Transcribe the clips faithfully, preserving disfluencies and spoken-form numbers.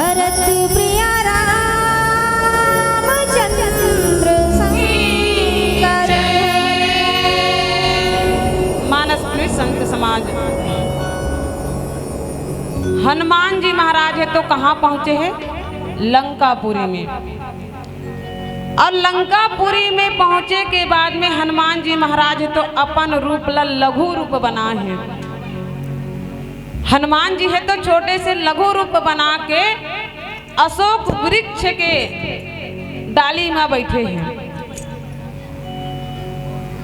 भरत प्रिया रामचंद्र शंकर। मानस प्रिय संत समाज, हनुमान जी महाराज हे तो कहाँ पहुँचे हे? लंकापुरी में। अउ लंकापुरी में पहुँचे के बाद में हनुमान जी महाराज हे तो अपन रूप ला लघु रूप बनाए हे। हनुमान जी हे तो छोटे से लघु रूप बना के अशोक वृक्ष के डाली में बैठे हे।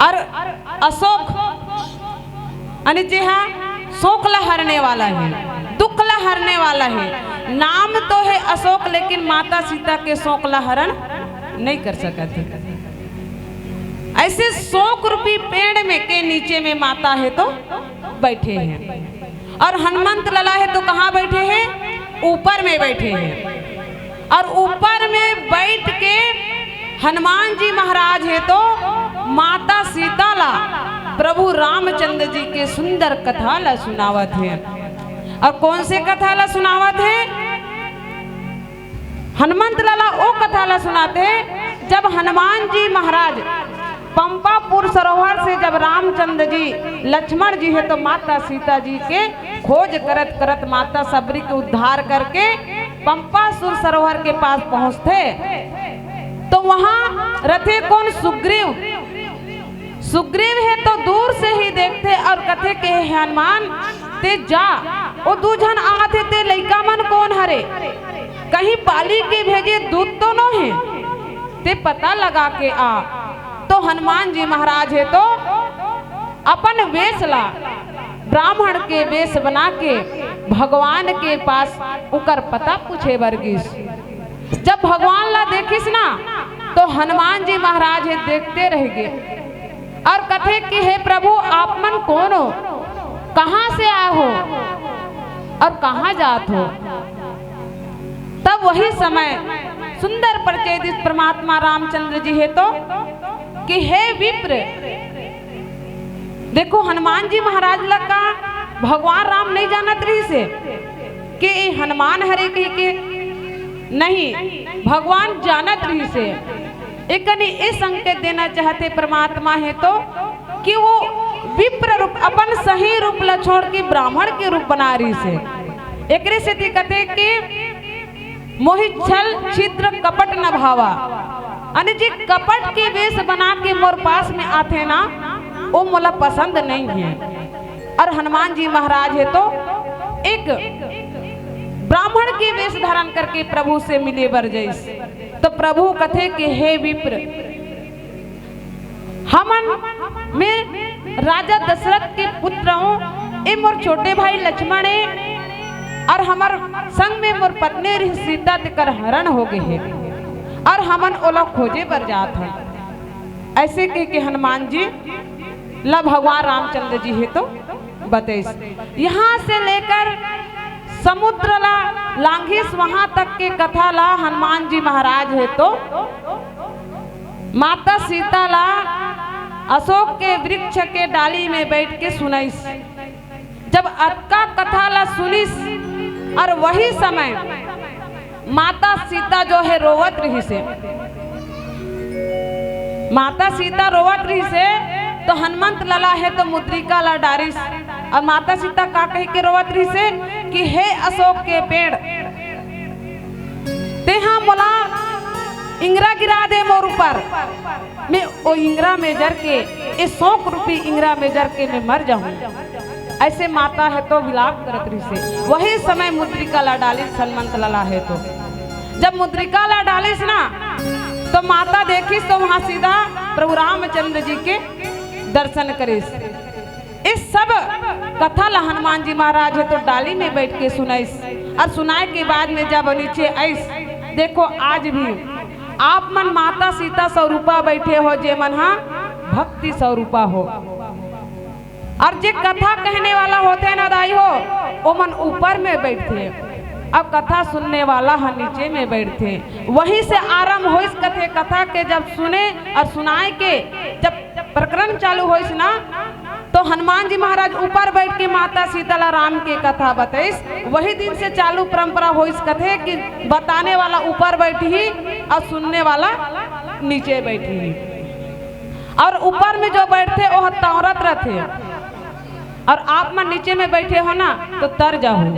अउ अशोक यानी जे हा शोक ला हरने वाला हे, दुख ला हरने वाला हे। नाम तो हे अशोक, लेकिन माता सीता के शोक ला हरण नहीं कर सकत हे। ऐसे शोक रूपी पेड़ में के नीचे में माता हे तो बैठे हे, अउ हनुमंत लला हे तो कहाँ बैठे हे? ऊपर में बैठे हे। अउ ऊपर में बैठ के हनुमान जी महाराज हे तो माता सीता ला प्रभु रामचंद्र जी के सुंदर कथा ला सुनावत हे। अउ कौन से कथा ला सुनावत हे? हनुमंत लला ओ कथा ला सुनाथे, जब हनुमान जी महाराज पंपापुर सरोवर से जब रामचंद्र जी, लक्ष्मण जी हे तो माता सीता जी के खोज करत करत माता सबरी के उद्धार करके पंपासुर सरोवर के पास पहुँचथे, तो वहाँ रथे कौन? सुग्रीव। सुग्रीव हे तो दूर से ही देखथे अउ कथे के, "हे हनुमान, ते जा, ओ दू झन आथे, ते लइका मन कौन हरे? कहीं बाली के भेजे दूत तो नो हे? ते पता लगा के आ।" तो हनुमान जी महाराज हे तो अपन वेश ला ब्राह्मण के वेश बना के भगवान के पास उकर पता पूछे बर गिस। जब भगवान ला देखिस ना, तो हनुमान जी महाराज हे देखते रह गे अउ कथे कि, "हे प्रभु, आप मन कौन हो? कहाँ से आए हो अउ कहाँ जात हो?" तब वही समय सुंदर परिचय दिस परमात्मा रामचंद्र जी हे तो कि, "हे विप्र, देखो, हनुमान जी महाराज ला का भगवान राम नहीं जानत रहिस हे कि ये हनुमान हरे कहिके?" नहीं, भगवान जानत रहिस हे। एकनी ये संकेत देना चाहथे परमात्मा हे तो कि वो विप्र रूप, अपन सही रूप ला छोड़ के ब्राह्मण के रूप बना रहिस हे। एकरे सेती कथे कि मोहि छल छिद्र कपट न भावा, यानी जे कपट के वेश बना के मोर पास में आथे ना, वो मोला पसंद नहीं हे। अउ हनुमान जी महाराज हे तो एक ब्राह्मण के वेश धारण करके प्रभु से मिले बर जइस, तो प्रभु कथे कि, "हे विप्र, हमन में राजा दशरथ के पुत्र हों, ए मोर छोटे भाई लक्ष्मण हे, अउ हमर संग में मोर पत्नी रहिस सीता, तेकर हरण हो गे हे, अउ हमन ओला खोजे बर जात हन।" ऐसे कह के हनुमान जी ला भगवान रामचंद्र जी हे तो बतइस। यहाँ से लेकर समुद्र ला लांघिस, वहां तक के कथा ला हनुमान जी महाराज हे तो माता सीता ला अशोक के वृक्ष के डाली में बैठ के सुनइस। जब अतका कथा ला सुनिस, अउ वही समय माता सीता जो हे रोवत रहिस हे। माता सीता रोवत रहिस हे, तो हनुमंत लला हे तो मुद्रिका ला डारिस। अउ माता सीता का कहि के रोवत रहिस हे कि, "हे अशोक के पेड़, तेहा मोला इंगरा गिरा दे मोर ऊपर, मैं ओ इंगरा में जर के, ए शोक रूपी इंगरा में जर के मैं मर जाहूं।" ऐसे माता हे तो विलाप करत रहिस हे। वही समय मुद्रिका ला डालिस हनुमंत लला हे तो। जब मुद्रिका ला डालिस ना, तो माता देखिस तो वहां सीधा प्रभु रामचंद्र जी के दर्शन करिस। इस सब कथा ला हनुमान जी महाराज हे तो डाली में बैठ के सुनाइस। अउ सुनाए के बाद में जब नीचे आइस, देखो, आज भी आप मन माता सीता स्वरूपा बैठे हो, जे मन हा भक्ति स्वरूपा हो। अउ जे कथा कहने वाला होथे ना दाई हो, ओमन ऊपर में बैठथे, अउ कथा सुनने वाला ह नीचे में बैठथे। वहीं से आरंभ होइस कथे, कथा के जब सुने अउ सुनाए के जब प्रकरण चालू होइस ना, तो हनुमान जी महाराज ऊपर बैठ के माता सीता ला राम के कथा बतइस। वही दिन से चालू परंपरा होइस, कथे कि बताने वाला ऊपर बैठही अउ सुनने वाला नीचे बैठही। अउ ऊपर में जो बैठथे, ओह तौरत रथे, अउ आप मन नीचे में बैठे हो ना, तो तर जाहू।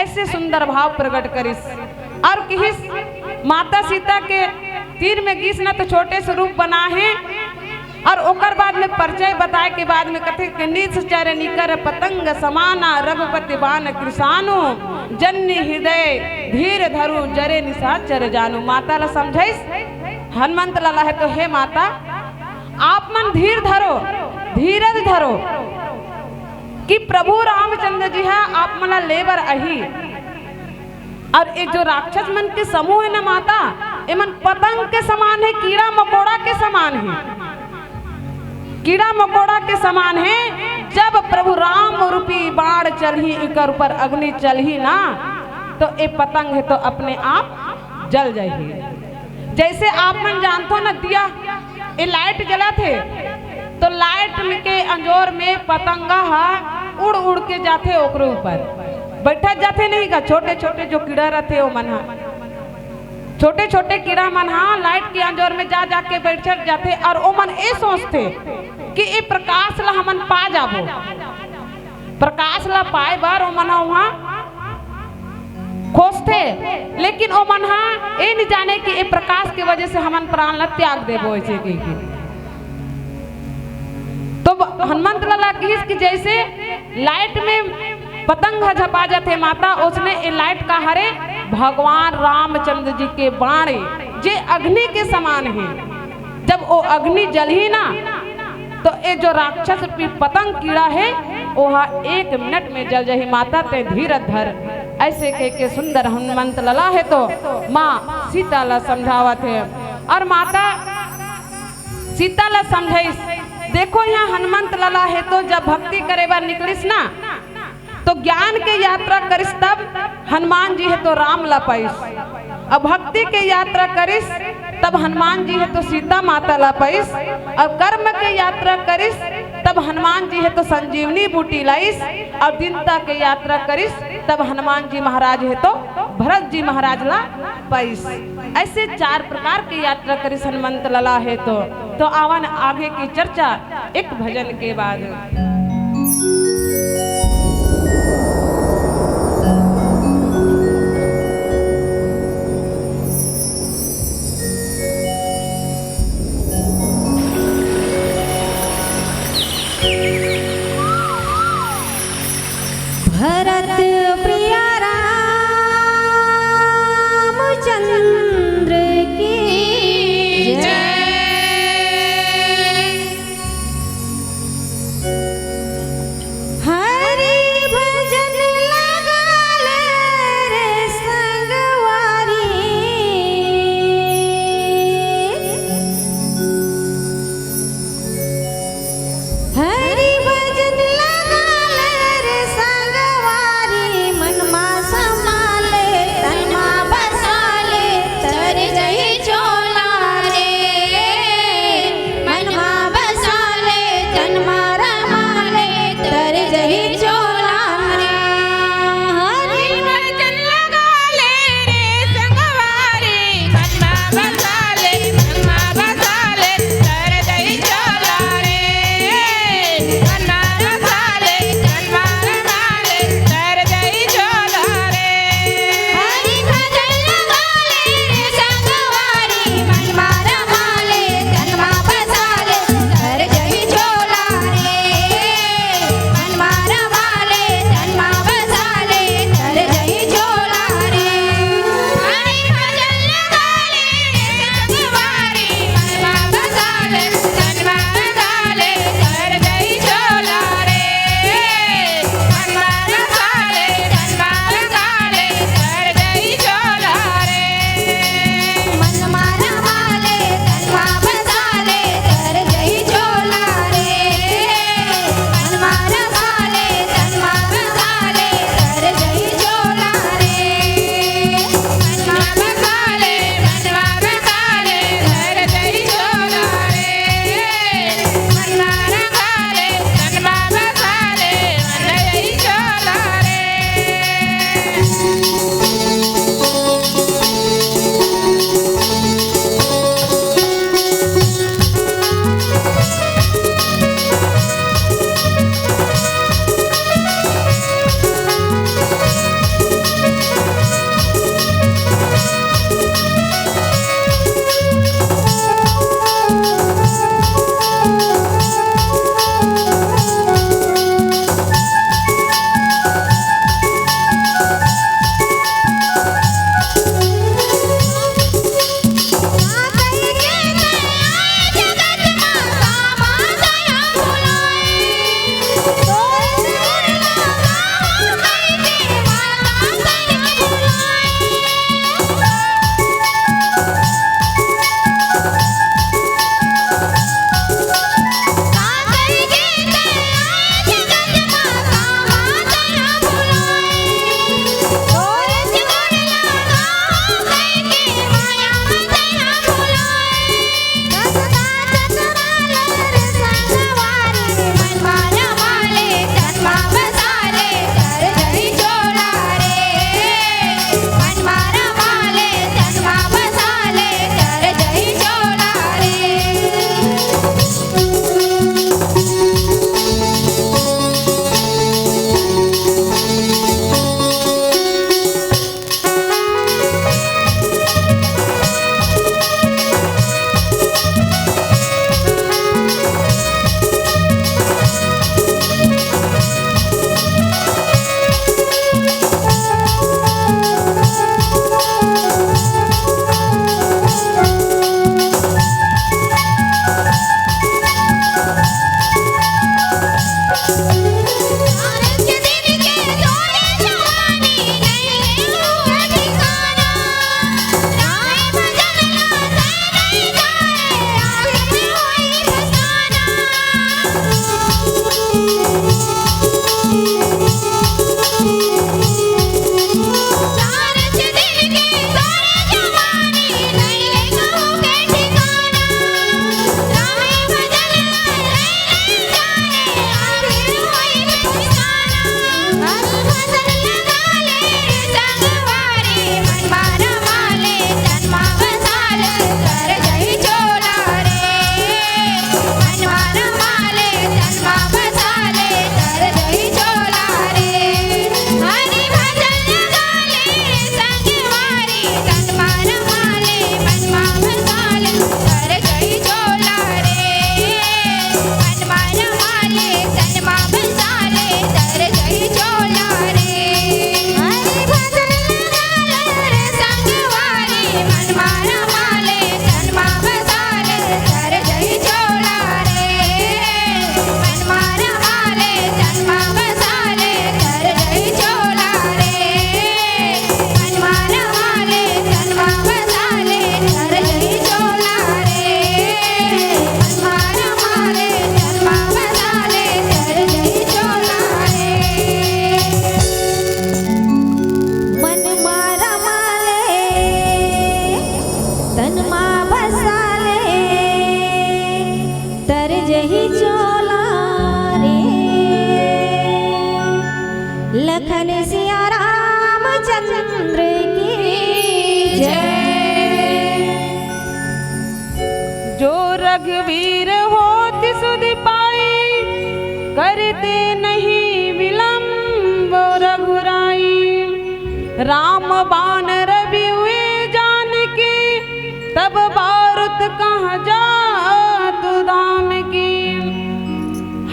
ऐसे सुंदर भाव प्रकट करिस। अउ किहिस, माता सीता के तीर में गिस ना, तो छोटे से रूप बना हे। अउ ओकर बाद में परिचय बताए के बाद में कथे कि निस चर निकर पतंग समाना, रघुपति बान कृसानु, जन्नि हृदय धीर धरु, जरे निसाचर जानू। माता ला समझाइस, हनुमंत लाला हे तो, हे माता, आप मन धीर धरो, धीरज धरो कि प्रभु रामचंद्र जी हा आप मन ला ले बर आही। अउ ये जो राक्षस मन के समूह हे ना माता, एमन पतंग के समान हे, कीड़ा मकोड़ा के समान हे, कीड़ा मकोड़ा के समान हे। जब प्रभु राम रूपी बाण चलही, इकर ऊपर अग्नि चलही ना, तो ये पतंग हे तो अपने आप जल जाही। जैसे आप मन जानथो ना, दिया, ये लाइट जलत हे, तो लाइट के अंजोर में पतंगा हा उड़ उड़ के जाथे, ओकरे ऊपर बैठत जाथे नहीं का। छोटे छोटे जो कीड़ा रथे, ओ मन हा, छोटे छोटे कीड़ा मन हा लाइट के अंजोर में जा जा के बैठत जाथे, अउ ओ मन ये सोचथे कि ये प्रकाश ला हमन पा जाबो। प्रकाश ला पाए बर ओ मन हा उहाँ खोजथे, लेकिन ओ मन हा ये नहीं जाने कि ये प्रकाश के वजह से हमन प्राण ला त्याग देबो, ऐसे कहिके। तो ब-, हनुमंत लाला किहिस कि जैसे लाइट में पतंग ह झपा जाथे माता, ओसने ये लाइट का हरे, भगवान रामचंद्र जी के बाण ए, जे अग्नि के समान हे। जब ओ अग्नि जलही ना, तो ये जो राक्षस पी-, पतंग कीड़ा हे, ओहा एक मिनट में जल जाही। माता तें धीरज धर, ऐसे कह के सुंदर हनुमंत लाला हे तो माँ सीता ला समझावत हे। अउ माता सीता ला समझाइस, देखो यहाँ हनुमंत लाला हे तो जब भक्ति करे बर निकलिस ना, तो ज्ञान के यात्रा करिस तब हनुमान जी हे तो राम ला पाइस, अउ भक्ति के यात्रा करिस तब हनुमान जी हे तो सीता माता ला पाइस, अउ कर्म के यात्रा करिस तब हनुमान जी हे तो संजीवनी बूटी लाइस, अउ दीनता के यात्रा करिस तब हनुमान जी महाराज हे तो भरत जी महाराज ला पाइस। ऐसे चार प्रकार के यात्रा करिस हनुमंत लाला हे तो। तो आवन आगे की चर्चा एक भजन के बाद। भरत प्रिय रामचंद्र की जय।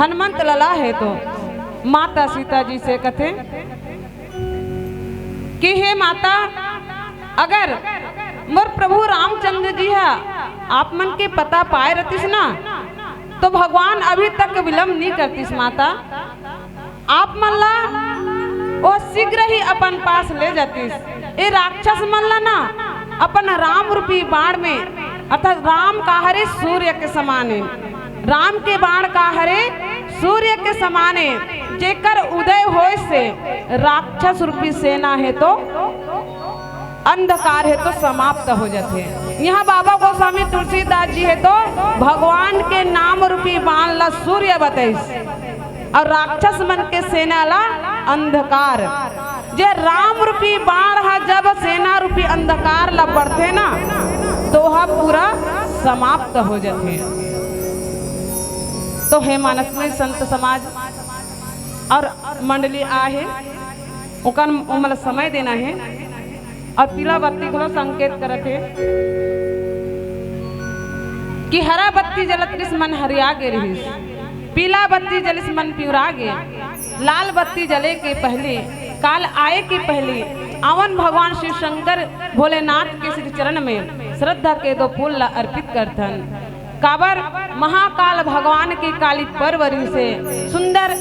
हनुमंत लला हे तो माता सीता जी से कथे कि हे माता, अगर मोर प्रभु रामचंद्र जी हा आप मन के पता पाए रतिस ना, तो भगवान अभी तक विलंब नहीं करतिस माता। आप मन ला वो शीघ्र ही अपन पास ले जातिस। ए राक्षस मन ला ना अपन राम रूपी बाण में, अर्थात राम का हरे सूर्य के समान हे, राम के बाण का हरे सूर्य के समान हे, जेकर उदय होय से राक्षस रूपी सेना हे तो अंधकार हे तो समाप्त हो जाथे। यहाँ बाबा गोस्वामी तुलसीदास जी हे तो भगवान के नाम रूपी बाण ला सूर्य बताइस और राक्षस मन के सेना ला अंधकार। जे राम रूपी बाण हा जब सेना रूपी अंधकार ला पड़थे ना, तो वह पूरा समाप्त हो जाथे। तो हे मानस में संत समाज और मंडली आहे, ओकर ओमन ला समय देना हे। और पीला बत्ती घलो संकेत करत हे कि हरा बत्ती जलत रिस मन हरिया गे रिहिस, पीला बत्ती जलिस मन पिवरा गे। लाल बत्ती जले के पहले, काल आए के पहले आवन भगवान शिव शंकर भोलेनाथ के श्री चरण में श्रद्धा के दो फूल ला अर्पित करथन। काबर महाकाल भगवान के काली पर्व रिहिसे, सुंदर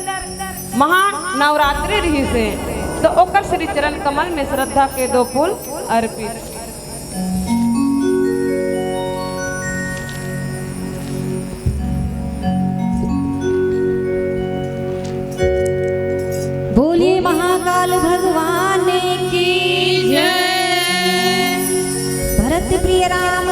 महानवरात्रि रिहिसे, तो ओकर श्री चरण कमल में श्रद्धा के दो फूल अर्पित। बोलिए महाकाल भगवान की जय। भरत प्रिय राम